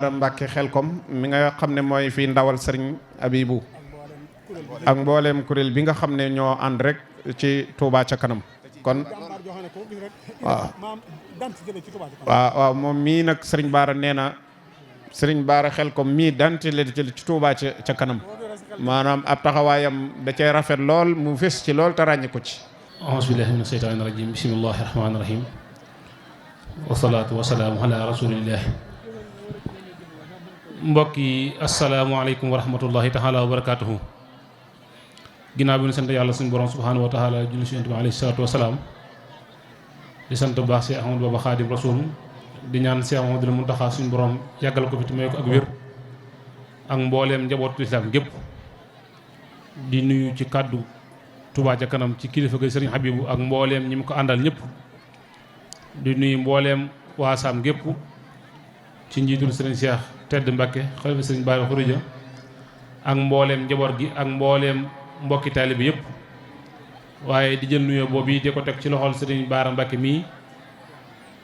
Mbàkke Xelkom mi nga xam ne mooy fii ndawal sëriñ Abibu ak mbooleem kuréel bi nga xam ne ñoo ànd rek ci Touba ca kanam kon waaw moom mii nag sëriñ Baara nee na sëriñ Baara Xelkom mii dante la ci Touba ca kanam maanaam ab taxawaayam da cay rafet lool mu fés ci lool te ràññi ko ci. auzu billahi mina shaytaani rajim bismillahi rahmaani rahim wasalaatu wasalaamu ala rasulillah. mbokk yi asalaamaaleykum wa rahmatullahi taala wa barakaatuhu. ginnaaw bi ñu sant yàlla suñu borom subhaanahu wa taala julli si yonent bi alayhi salaatu wasalaam di sant bu baax Cheikh Ahmadou Bamba Xaadim Rasul di ñaan Cheikh Ahmadou Muntaxa suñu borom yàggal ko fi te may ko ak wér ak mbooleem njabootu lislaam gépp di nuyu ci kàddu Touba ca kanam ci kilifa ga Sëriñ Habibu ak mbooleem ñi mu ko àndal ñëpp di nuyu mbooleem waa Saam gépp ci njiitul Sëriñ Cheikh Tedd Mbàkke xalifa Sëriñ Bara Xurija ak mbooleem njaboot gi ak mbooleem mbokki taalibe yëpp waaye di jël nuyoo boobu yi di ko teg ci loxol Sëriñ Bara Mbàkke mii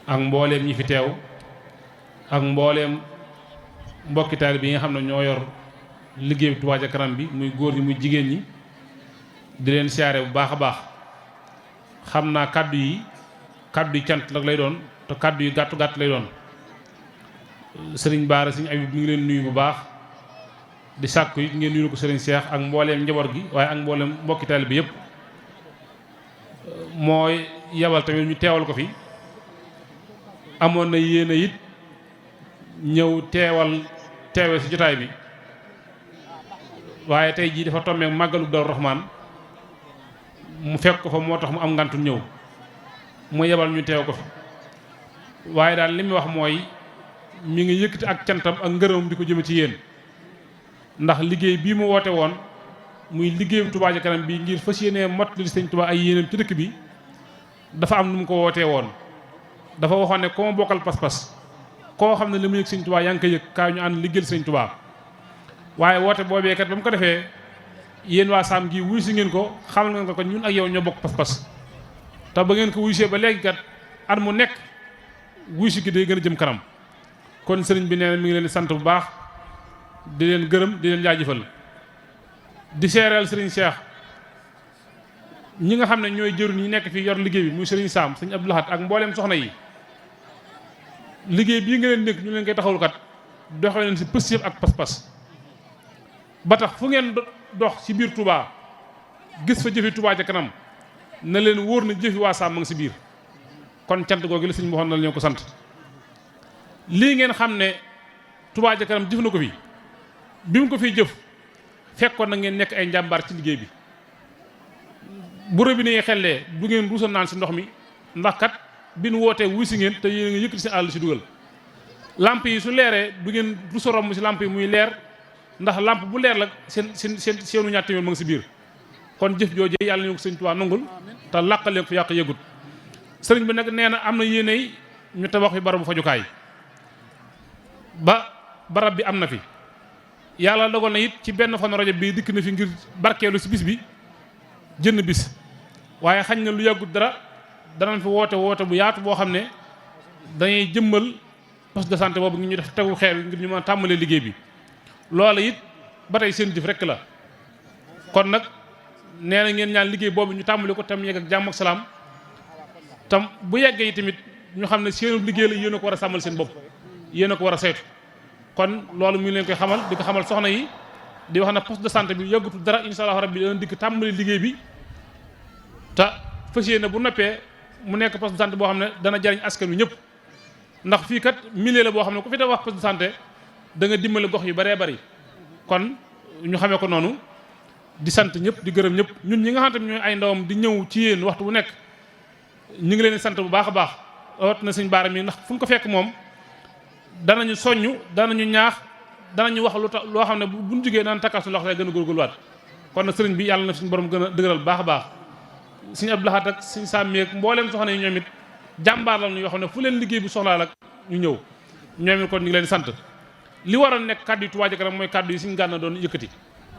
ak mbooleem ñi fi teew ak mbooleem mbokki taalibe yi nga xam ne ñoo yor liggéey Touba ca kanam bi muy góor ñi muy jigéen ñi di leen siyaare bu baax a baax. xam naa kàddu yi cant nag lay doon te kàddu yi gàttu gàtt lay doon. Sëriñ Baara Sëriñ Abib mi ngi leen nuyu bu baax di sàkku yi ngeen nuyu ko Sëriñ Cheikh ak mbooleem njaboot gi waaye ak mbooleem mbokki taalibe bi yëpp mooy yabal tamit ñu teewal ko fi amoon na yéene it ñëw teewe ci jotaay bi waaye tey jii dafa tombeek màggalu Daaru Rahmaan mu fekk ko fa moo tax mu am ngantu ñëw mu yebal ñu teew ko fi waaye daal li muy wax mooy mi ngi yëkkati ak cantam ak ngërëmam di ko jëme ci yéen ndax liggéey bii mu woote woon muy liggéeyu Touba ca kanam bi ngir fas yéenee mot li Sëñ Touba ay yéenam ci dëkk bi dafa am nu mu ko wootee woon dafa waxoon ne ko ma bokkal pas-pas koo xam ne li mu yëg Sëñ Touba yaa ngi ko yëg kaa ñu ànd liggéeyal Sëñ Touba waaye woote boobee kat ba mu ko defee yéen waa Saam gi wuy si ngeen ko xamal ngeen ko ñun ak yow ñoo bokk pas-pas te ba ngeen ko wuysee ba léegi kat at mu nekk wuy si gi day gën a jëm kanam kon sëriñ bi nee na mi ngi leen di sant bu baax di leen gërëm di leen jaajëfal di seereel sëriñ Cheikh ñi nga xam ne ñooy jëru ñi nekk fii yor liggéey bi muy sëriñ Saam sëriñ Abdou Lahad ak mbooleem soxna yi liggéey bii nga leen nekk ñu leen koy taxawul kat doxee leen si pëstéef ak pas-pas ba tax fu ngeen dox ci biir Touba gis fa jëfi Touba ca kanam na leen wóor na jëfi waa Saam ma ngi si biir kon cant googu la sëriñ bi waxoon na la ñoo ko sant lii ngeen xam ne Touba ca kanam jëf na ko fi bi mu ko fiy jëf fekkoon na ngeen nekk ay njàmbaar ci liggéey bi bu robinet yi xellee du ngeen ruusa naan si ndox mi ndax kat bi nu wootee wuy si ngeen te yéen a ngi yëkkati si àll si dugal lamp yi su leeree du ngeen ruusa romb si lamp yi muy leer ndax lamp bu leer la seenu ñaar téeméer ma ngi si biir kon jëf jooju yàlla ñu ko Sëñ Touba nangul te làqal leen ko yàq yëgut sëriñ bi nag nee na am na yéenay ñu tabax fi barabu fajukaay ba barab bi am na fi yàlla dogal na it ci benn fan rajo bi dikk na fi ngir barkeelu si bis bi jënn bis waaye xañ na lu yàggut dara danañ fi woote bu yaatu boo xam ne dañuy jëmmal poste de santé boobu ngir ñu def tegu xeer ngir ñu mën a tàmbalee liggéey bi loola it ba tey seen jëf rekk la kon nag nee na ngeen ñaan liggéey boobu ñu tàmbali ko tam yegg ak jàmm ak salaam tam bu yeggee yi tamit ñu xam ne seenu liggéey la yéen a ko war a sàmmal seen bopp yéen a ko war a saytu kon loolu mu ngi leen koy xamal di ko xamal soxna yi di wax na poste de santé bi yàggutu dara insha Allah rabbi dana dikk tàmbali liggéey bi te fas yéene bu noppee mu nekk poste de santé boo xam ne dana jariñ askan wi ñëpp ndax fii kat milieu la boo xam ne ku fi def wax poste de santé da nga dimbale gox yu bëree bëri kon ñu xamee ko noonu di sant ñëpp di gërëm ñëpp ñun ñi nga xam tamit ñooy ay ndawam di ñëw ci yéen waxtu bu nekk ñu ngi leen di sant bu baax a baax rawat na Sëñ Baara mi ndax fu ñu ko fekk moom danañu soññ danañu ñaax danañu wax loo xam ne bu ñu jógee daan takkaat suñu loxo gën a góorgóorluwaat kon nag sëriñ bi yàlla na suñu borom gën a dëgëral baax a baax Sëñ Abdou Lahad ak Sëñ Saam ak mbooleem soxna yi ñoom it jàmbaar la ñu yoo xam ne fu leen liggéey bu soxlaa la ñu ñëw ñoom it kon ñu ngi leen sant li waroon nekk kàddu yi Touba ca kanam mooy kàddu yi Sëñ Gana doon yëkkati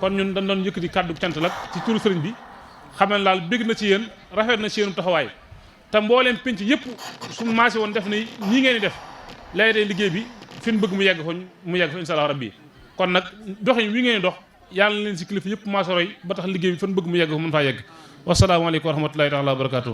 kon ñun dañ doon yëkkati kàddu cant la ci turu sëriñ bi xam ne daal bégg na ci yéen rafet na ci yéen taxawaay te mbooleem pénc yëpp suñu maasé woon def ni ñii ngeen di def léegi day liggéey bi fi ñu bëgg mu yegg fa insha Allah rabbi kon nag doxin wi ngeen dox yàlla leen si kilifa yëpp maasoroy ba tax liggéey bi fan bëgg mu yegg fa mën faa yegg wasalaamaaleykum wa rahmatullahi taala wa barakatuh